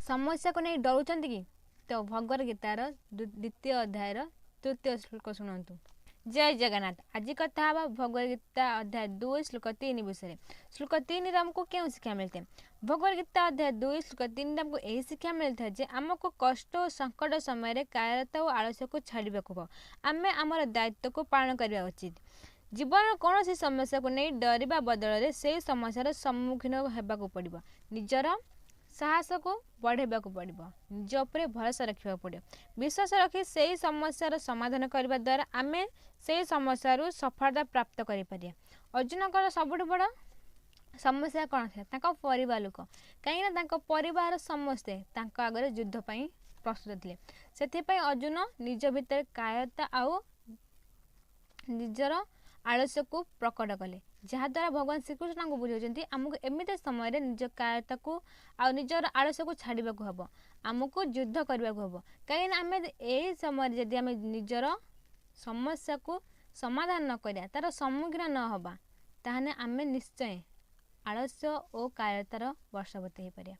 ସମସ୍ୟାକୁ ନେଇ ଡରୁଛନ୍ତି କି? ତ ଭଗବତ ଗୀତାର ଦ୍ୱିତୀୟ ଅଧ୍ୟାୟର ତୃତୀୟ ଶ୍ଲୋକ ଶୁଣନ୍ତୁ। ଜୟ ଜଗନ୍ନାଥ। ଆଜି କଥା ହେବା ଭଗବତ ଗୀତା ଅଧ୍ୟାୟ 2 ଶ୍ଲୋକ 3 ବିଷୟରେ। ଶ୍ଲୋକ 3ରେ ଆମକୁ କେଉଁ ଶିକ୍ଷା ମିଳିଥାଏ? ଭଗବତ ଗୀତା ଅଧ୍ୟାୟ 2 ଶ୍ଲୋକ 3ରେ ଆମକୁ ଏହି ଶିକ୍ଷା ମିଳିଥାଏ ଯେ ଆମକୁ କଷ୍ଟ ଓ ସଙ୍କଟ ସମୟରେ କାୟରତା ଓ ଆଳସ୍ୟକୁ ଛାଡ଼ିବାକୁ ହେବ। ଆମେ ଆମର ଦାୟିତ୍ୱକୁ ପାଳନ କରିବା ଉଚିତ। ଜୀବନର କୌଣସି ସମସ୍ୟାକୁ ନେଇ ଡରିବା ବଦଳରେ ସେହି ସମସ୍ୟାର ସମ୍ମୁଖୀନ ହେବାକୁ ପଡ଼ିବ। ନିଜର ସାହସକୁ ବଢ଼ାଇବାକୁ ପଡ଼ିବ, ନିଜ ଉପରେ ଭରସା ରଖିବାକୁ ପଡ଼ିବ। ବିଶ୍ୱାସ ରଖି ସେହି ସମସ୍ୟାର ସମାଧାନ କରିବା ଦ୍ୱାରା ଆମେ ସେହି ସମସ୍ୟାରୁ ସଫଳତା ପ୍ରାପ୍ତ କରିପାରିବା। ଅର୍ଜୁନଙ୍କର ସବୁଠୁ ବଡ଼ ସମସ୍ୟା କ'ଣ ଥିଲା? ତାଙ୍କ ପରିବାର ଲୋକ। କାହିଁକିନା ତାଙ୍କ ପରିବାର ସମସ୍ତେ ତାଙ୍କ ଆଗରେ ଯୁଦ୍ଧ ପାଇଁ ପ୍ରସ୍ତୁତ ଥିଲେ। ସେଥିପାଇଁ ଅର୍ଜୁନ ନିଜ ଭିତରେ କାୟରତା ଆଉ ନିଜର ଆଳସ୍ୟକୁ ପ୍ରକଟ କଲେ, ଯାହାଦ୍ୱାରା ଭଗବାନ ଶ୍ରୀକୃଷ୍ଣଙ୍କୁ ବୁଝାଉଛନ୍ତି ଆମକୁ ଏମିତି ସମୟରେ ନିଜ କାୟରତାକୁ ଆଉ ନିଜର ଆଳସ୍ୟକୁ ଛାଡ଼ିବାକୁ ହେବ, ଆମକୁ ଯୁଦ୍ଧ କରିବାକୁ ହେବ। କାହିଁକିନା ଆମେ ଏହି ସମୟରେ ଯଦି ଆମେ ନିଜର ସମସ୍ୟାକୁ ସମାଧାନ ନ କରିବା, ତା'ର ସମ୍ମୁଖୀନ ନ ହେବା, ତାହେଲେ ଆମେ ନିଶ୍ଚୟ ଆଳସ୍ୟ ଓ କାୟରତାର ବଶବର୍ତ୍ତୀ ହେଇପାରିବା।